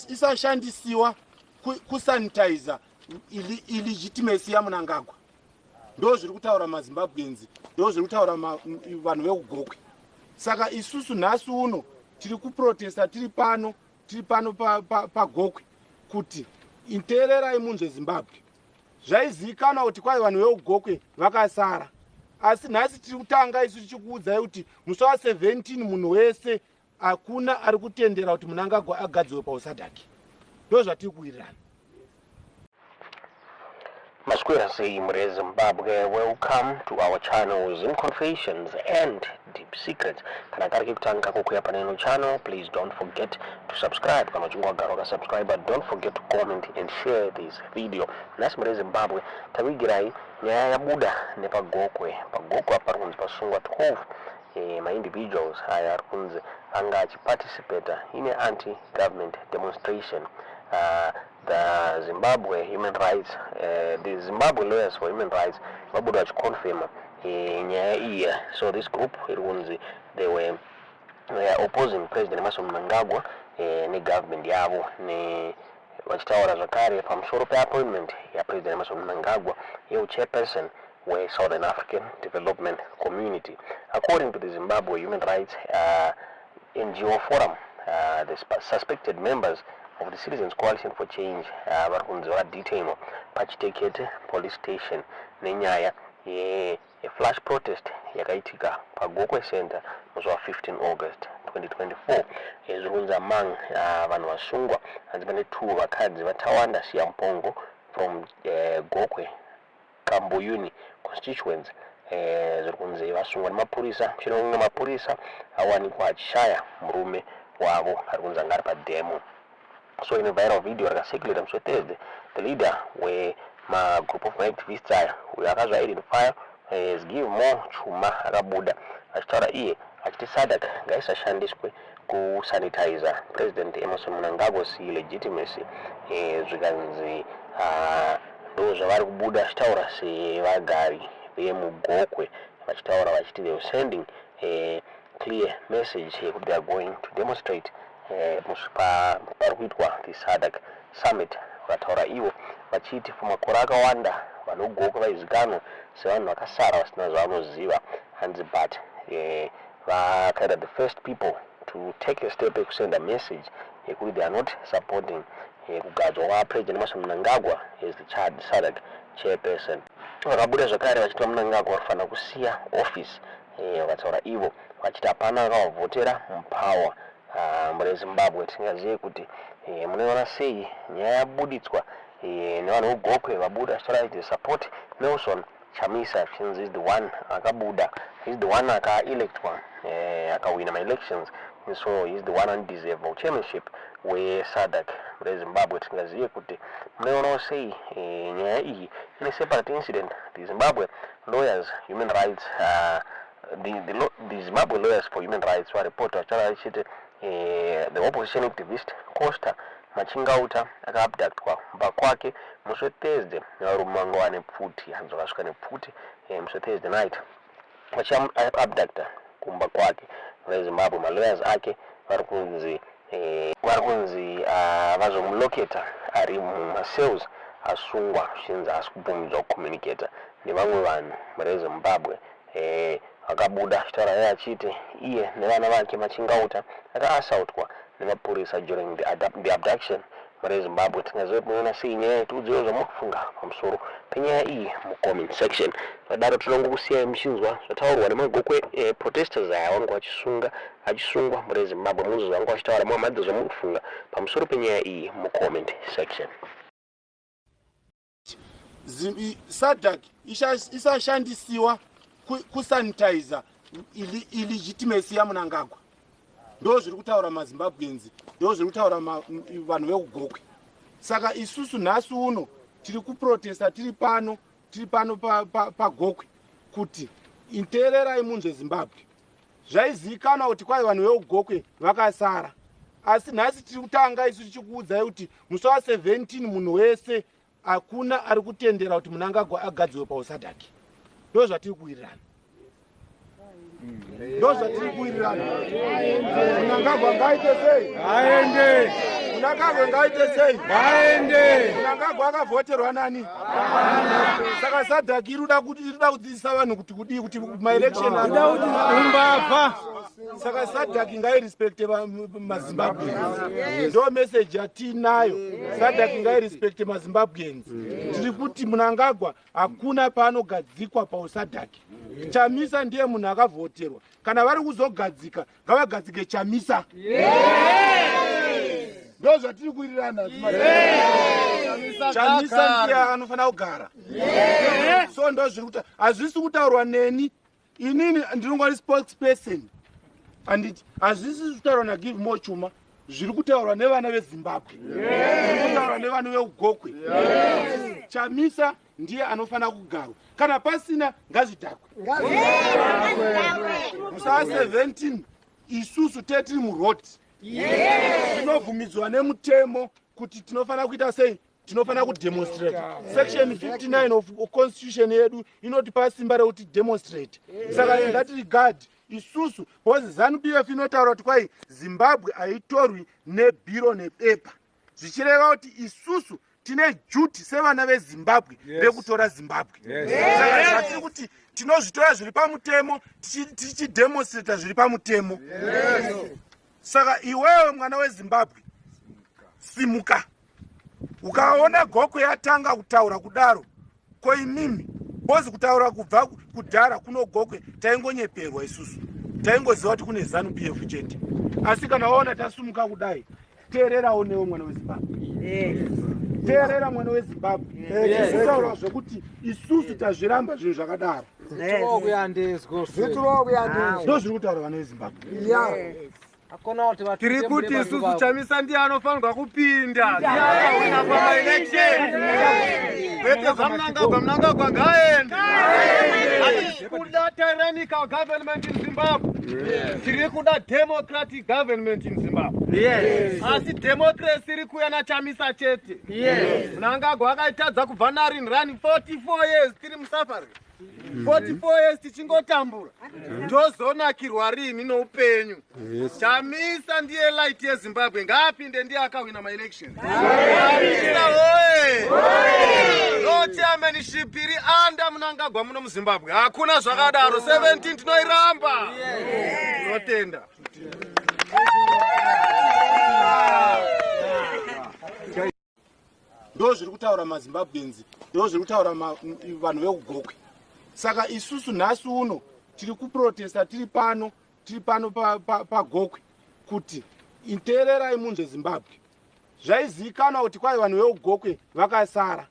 Isashandisiwa kusanitiza illegitimacy yaMnangagwa. Ndo zviri kutaura maZimbabweans, ndo zviri kutaura vanhu vekuGokwe. Saka isusu nhasi uno tiri kuprotesta, tiri pano paGokwe kuti teererai munzve Zimbabwe. Zvaizivikanwa kuti kwai vanhu vekugokwe vakasara, asi nhasi tiri kutanga isu tichikuudzai kuti musi wa17 munhu wese, hakuna ari kutendera kuti Mnangagwa agadziwe pauSADC. Ndo zvatiri kuwirirana. Maswera sei mure Zimbabwe? Welcome to our channel, Zim Confessions and Deep Secrets. Kana kari kekutanga kukuya pane ino channel, please don't forget to subscribe. Kana uchinge wagara wakasubscribe, don't forget to comment and share this video. Nhasi mure Zimbabwe takuigirai nyaya yabuda nepaGokwe. PaGokwe apa pari kunzi pasungwa 12 maindividuals aya ari kunzi anga achiparticipata in a anti-government demonstration. The Zimbabwe Lawyers for Human Rights vabuda vachiconfirma nyaya iyi. So this group iri kunzi they were opposing President Emmerson Mnangagwa negovernment yavo, ne vachitaura zvakare pamusoro peappointment yaPresident Emmerson Mnangagwa yeuchairperson weSouthern African Development Community. According to the Zimbabwe Human Rights NGO Forum, the suspected members of the Citizens Coalition for Change vari kunzi vakadetainwa paChitekete Police Station nenyaya yeflash protest yakaitika paGokwe Center musi wa15 August 2024. Zviri kunzi among vanhu vasungwa, hanzi pane two vakadzi, vaTawanda Siyampongo from Gokwe Kambuyuni constituency. Zviri kunzi vasungwa nemapurisa mushure mekunge mapurisa awanikwa achishaya murume wavo ari kunzi anga ari pademo. So in a viral video rakacirculata musi weThursday, the leader wemagroup of maactivists aya, uyo akazviidentify as Give More Chuma, akabuda achitaura iye achiti SADC ngaisashandiswe kusanitiza President Emmerson Mnangagwa's legitimacy. Zvikanzi ndo zvavari kubuda vachitaura sevagari vemuGokwe, vachitaura vachiti they were sending a clear message yekuti they are going to demonstrate pari kuitwa the SADC summit. Vakataura ivo vachiti for makore akawanda vanhu veGokwe vaizikanwa sevanhu vakasara vasina zvavanoziva, hanzi but vakaita the first people to take a step yekusenda message yekuti they are not supporting kugadzwa kwaPresident Emmerson Mnangagwa as the Chad SADC chairperson. Vakabuda zvakare vachiti vaMnangagwa vanofanira kusiya office. Vakataura ivo vachiti hapana akavavhotera mupower. Mure Zimbabwe, tisingazive kuti munoiona sei nyaya yabuditswa nevanhu vegokwe vabuda vachitaura vachiti support Nelson Chamisa, since is the one akabuda, is the one akaelectwa, akawina maelections, and so is the one anodeserve chairmanship weSADC. Mure Zimbabwe, tisingazive kuti munoionawo sei nyaya iyi. In a separate incident, the Zimbabwe Lawyers Human Rights the, the, the Zimbabwe Lawyers for Human Rights varipota vachitaura vachiti the opposition activist Costa Machingauta akaabductwa kumba kwake musi weThursday nevarume vanga vane pfuti. Hanzi vakasvika nepfuti musi weThursday night vachiabducta kumba kwake. VeZimbabwe, malawyers ake vari kunzi vazomulocata ari mumacells asungwa, zvichinzi haasi kubvumidzwa kucommunicata nevamwe vanhu. Mure Zimbabwe, akabuda achitaura iye achiti iye nevana vake Machingauta akaassaultwa nemapurisa during the abduction. Mure Zimbabwe, tingazive kuti munoona sei nyaya. Tiudziwe zvamuri kufunga pamusoro penyaya iyi mucomment section. Zvadaro, tinongokusiyai muchinzwa zvataurwa nemaGokwe protesters aya vanga vachisunga achisungwa. Mure Zimbabwe, munzwa zvavanga vachitaura, muhamadze zvamuri kufunga pamusoro penyaya iyi mucomment section. SADC isashandisiwa kusanitiza illegitimacy yaMnangagwa. Ndo zviri kutaura maZimbabweans, ndo zviri kutaura vanhu vekugokwe. Saka isusu nhasi uno tiri kuprotesta, tiri pano paGokwe kuti teererai munzve Zimbabwe. Zvaizivikanwa kuti kwai vanhu vekugokwe vakasara, asi nhasi tiri kutanga isu tichikuudzai kuti musi wa17 munhu wese, hakuna ari kutendera kuti Mnangagwa agadziwe pauSADC. Ndo zvatiri kuwirirana, ndo zvatiri kuwirirana. Mnangagwa ngaite sei? Aende. Mnangagwa ngaite sei? Ngaende. Mnangagwa akavhoterwa nani? Saka SADC iri kuda kudzidzisa vanhu kuti kudii, kuti maelection Umbavha. Saka SADC ngairespekte maZimbabweans, ndo message yatiinayo. SADC ngairespekte maZimbabweans. Tiri kuti Mnangagwa hakuna paanogadzikwa pauSADC. Chamisa ndiye munhu akavhoterwa. Kana vari kuzogadzika, ngavagadzike Chamisa. Ndo zvatiri kuwirirana. Chamisa ndiye anofanira kugara. So ndo zviri kuta, hazvisi kutaurwa neni. Inini ndinongori spokesperson, anditi? Hazvisi kutaurwa naGivemore Chuma, zviri kutaurwa nevana veZimbabwe, zviri kutaurwa nevana veUgokwe. Chamisa ndiye anofanira kugarwa. Kana pasina, ngazvidhakwe. Musi 17 isusu tetiri muroad. Tinobvumidzwa nemutemo kuti tinofanira kuita sei? Tinofanira kudemonstrate. Section 59 of constitution yedu inotipa simba rekuti demonstrate. Saka in that regard isusu, because ZANU PF inotaura kuti kwai Zimbabwe haitorwi nebhiro nebepa, zvichireva kuti isusu tine duty sevana veZimbabwe rekutora Zimbabwe. Saka zvatiri kuti tinozvitora zviri pamutemo, tichidemonstrata zviri pamutemo. Saka iwewe mwana weZimbabwe, simuka. Ukaona Gokwe yatanga kutaura kudaro, ko imimi? Bozi kutaura kubva kudhara kuno Gokwe taingonyeperwa. Isusu taingoziva kuti kune ZANU PF chete. Asi kana waona tasumuka kudai, teererawo newe mwana weZimbabwe, teerera mwana weZimbabwe. Kutaura zvekuti isusu tazviramba zvinhu zvakadaro. Ndo zviri kutaura vana veZimbabwe. Tiri kuti isusu Chamisa ndiye anofanirwa kupinda, ndiye akahwina pamaelection, kwete zvaMnangagwa. Mnangagwa ngaende. Hatisi kuda tyrannical government in Zimbabwe. Tiri kuda democratic government in Zimbabwe, asi democracy iri kuuya naChamisa chete. Mnangagwa akaitadza kubva narini rani? 44 years tiri musuffering, 44 years tichingotambura. Tozonakirwa rini noupenyu? Chamisa ndiye light yeZimbabwe, ngaapinde, ndiye akahwina maelection. Chamisa oye! No chairmanship iri under Mnangagwa muno muZimbabwe, hakuna zvakadaro. 17 tinoiramba. Tinotenda. Ndo zviri kutaura maZimbabweans, ndo zviri kutaura vanhu vekuGokwe. Saka isusu nhasi uno tiri kuprotesta, tiri pano paGokwe kuti teererai munzve Zimbabwe. Zvaizivikanwa kuti kwai vanhu veugokwe vakasara.